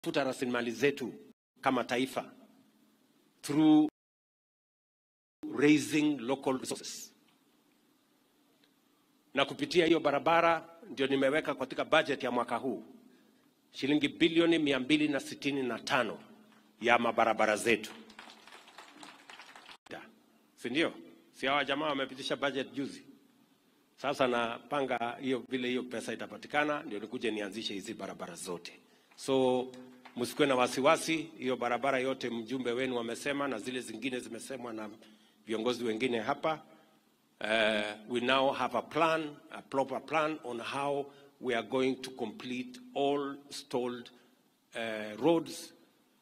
Tunatafuta rasilimali zetu kama taifa through raising local resources. Na kupitia hiyo barabara ndio nimeweka katika budget ya mwaka huu shilingi bilioni 265 ya mabarabara zetu. Si ndio? Si hawa jamaa wamepitisha budget juzi. Sasa napanga hiyo vile hiyo pesa itapatikana ndio nikuje nianzishe hizi barabara zote. So msikuwe na wasiwasi, hiyo barabara yote mjumbe wenu wamesema na zile zingine zimesemwa na viongozi wengine hapa. We now have a plan, a proper plan on how we are going to complete all stalled roads,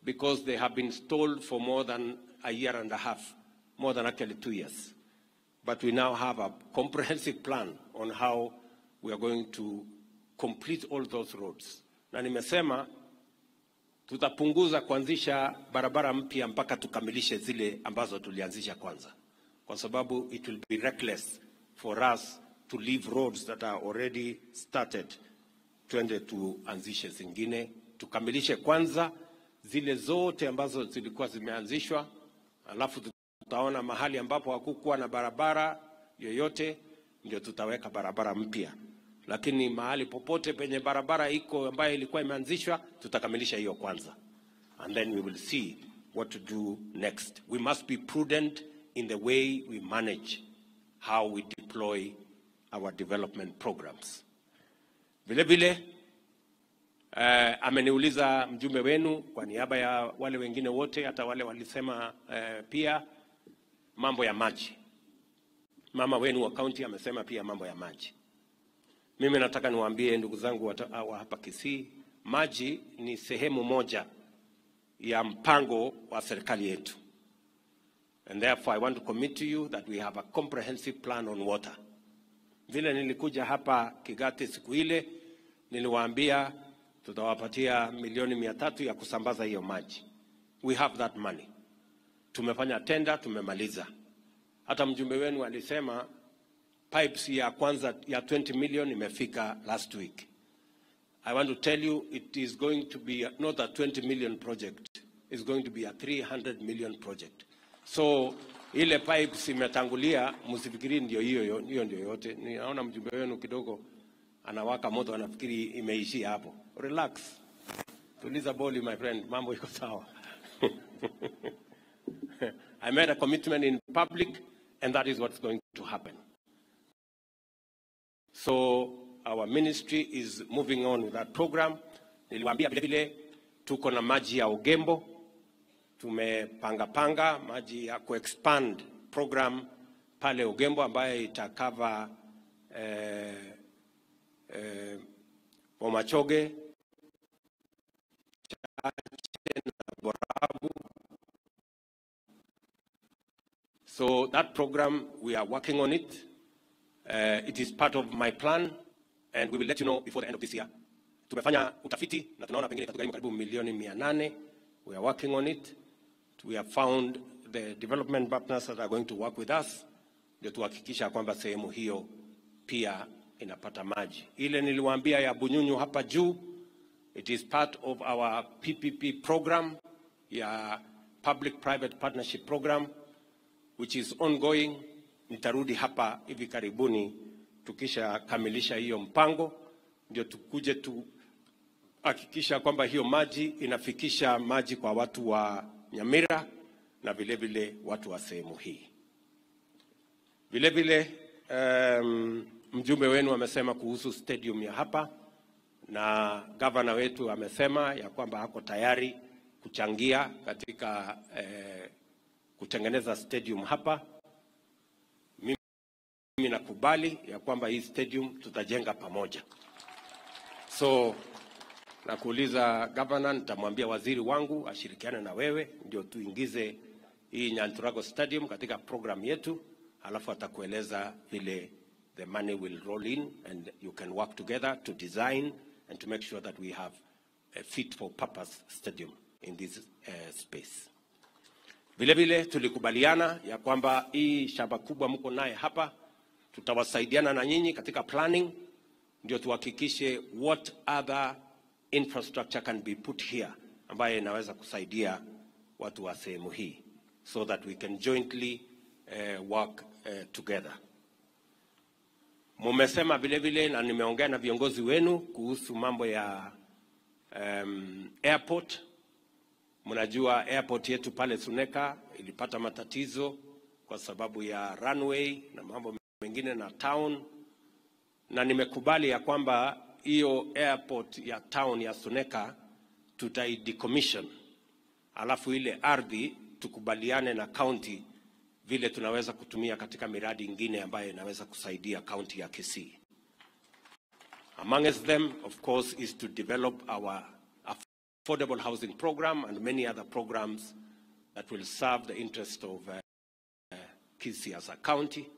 because they have been stalled for more than a year and a half, more than actually 2 years. But we now have a comprehensive plan on how we are going to complete all those roads. Na nimesema tutapunguza kuanzisha barabara mpya mpaka tukamilishe zile ambazo tulianzisha kwanza. Kwa sababu it will be reckless for us to leave roads that are already started. Tuende tuanzishe zingine, tukamilishe kwanza zile zote ambazo zilikuwa zimeanzishwa, alafu tutaona mahali ambapo hakukuwa na barabara yoyote ndio tutaweka barabara mpya. Lakini mahali popote penye barabara iko ambayo ilikuwa imeanzishwa tutakamilisha hiyo kwanza. And then we will see what to do next. We must be prudent in the way we manage how we deploy our development programs. Vile vile, ameniuliza mjumbe wenu kwa niaba ya wale wengine wote, hata wale walisema pia mambo ya maji. Mama wenu wa county amesema pia mambo ya maji. Mimi nataka niwaambie ndugu zangu wa hapa Kisii, maji ni sehemu moja ya mpango wa serikali yetu. And therefore I want to commit to you that we have a comprehensive plan on water. Vile nilikuja hapa Kigate siku ile, niliwaambia tutawapatia milioni 300 ya kusambaza hiyo maji. We have that money. Tumefanya tenda, tumemaliza. Hata mjumbe wenu alisema pipes ya kwanza ya 20 million imefika last week. I want to tell you it is going to be not a 20 million project. It's going to be a 300 million project. So ile pipes imetangulia, msifikiri ndio hiyo hiyo ndio yote. Ninaona mjumbe wenu kidogo anawaka moto, anafikiri imeishia hapo. Relax. Tuliza boli my friend, mambo iko sawa. I made a commitment in public and that is what's going to happen. So our ministry is moving on with that program. Niliwaambia vile vile tuko na maji ya Ogembo. Tumepanga panga maji ya kuexpand program pale Ogembo ambayo itakava Bomachoge, Chache na Borabu. So that program, we are working on it. It is part of my plan and we will let you know before the end of this year. Tumefanya utafiti na tunaona pengine itatugharimu karibu milioni 800. We are working on it. We have found the development partners that are going to work with us ndio tuhakikisha kwamba sehemu hiyo pia inapata maji. Ile niliwaambia ya Bunyunyu hapa juu, it is part of our PPP program, ya Public Private Partnership program, which is ongoing. Nitarudi hapa hivi karibuni tukisha kamilisha hiyo mpango, ndio tukuje tuhakikisha kwamba hiyo maji inafikisha maji kwa watu wa Nyamira na vile vile watu wa sehemu hii. Vile vile mjumbe wenu amesema kuhusu stadium ya hapa, na governor wetu amesema ya kwamba hako tayari kuchangia katika kutengeneza stadium hapa. Mimi nakubali ya kwamba hii stadium tutajenga pamoja. So nakuuliza governor, nitamwambia waziri wangu ashirikiane na wewe ndio tuingize hii Nyanturago Stadium katika program yetu, alafu atakueleza vile the money will roll in and you can work together to design and to make sure that we have a fit for purpose stadium in this space. Vile vile tulikubaliana ya kwamba hii shamba kubwa mko naye hapa, tutawasaidiana na nyinyi katika planning ndio tuhakikishe what other infrastructure can be put here ambayo inaweza kusaidia watu wa sehemu hii, so that we can jointly work together. Mumesema vile vile, na nimeongea na viongozi wenu kuhusu mambo ya airport. Mnajua airport yetu pale Suneka ilipata matatizo kwa sababu ya runway na mambo mengine na town, na nimekubali ya kwamba hiyo airport ya town ya Suneka tutaidecommission, alafu ile ardhi tukubaliane na county vile tunaweza kutumia katika miradi ingine ambayo inaweza kusaidia county ya Kisii. Amongst them, of course, is to develop our affordable housing program and many other programs that will serve the interest of Kisii as a county.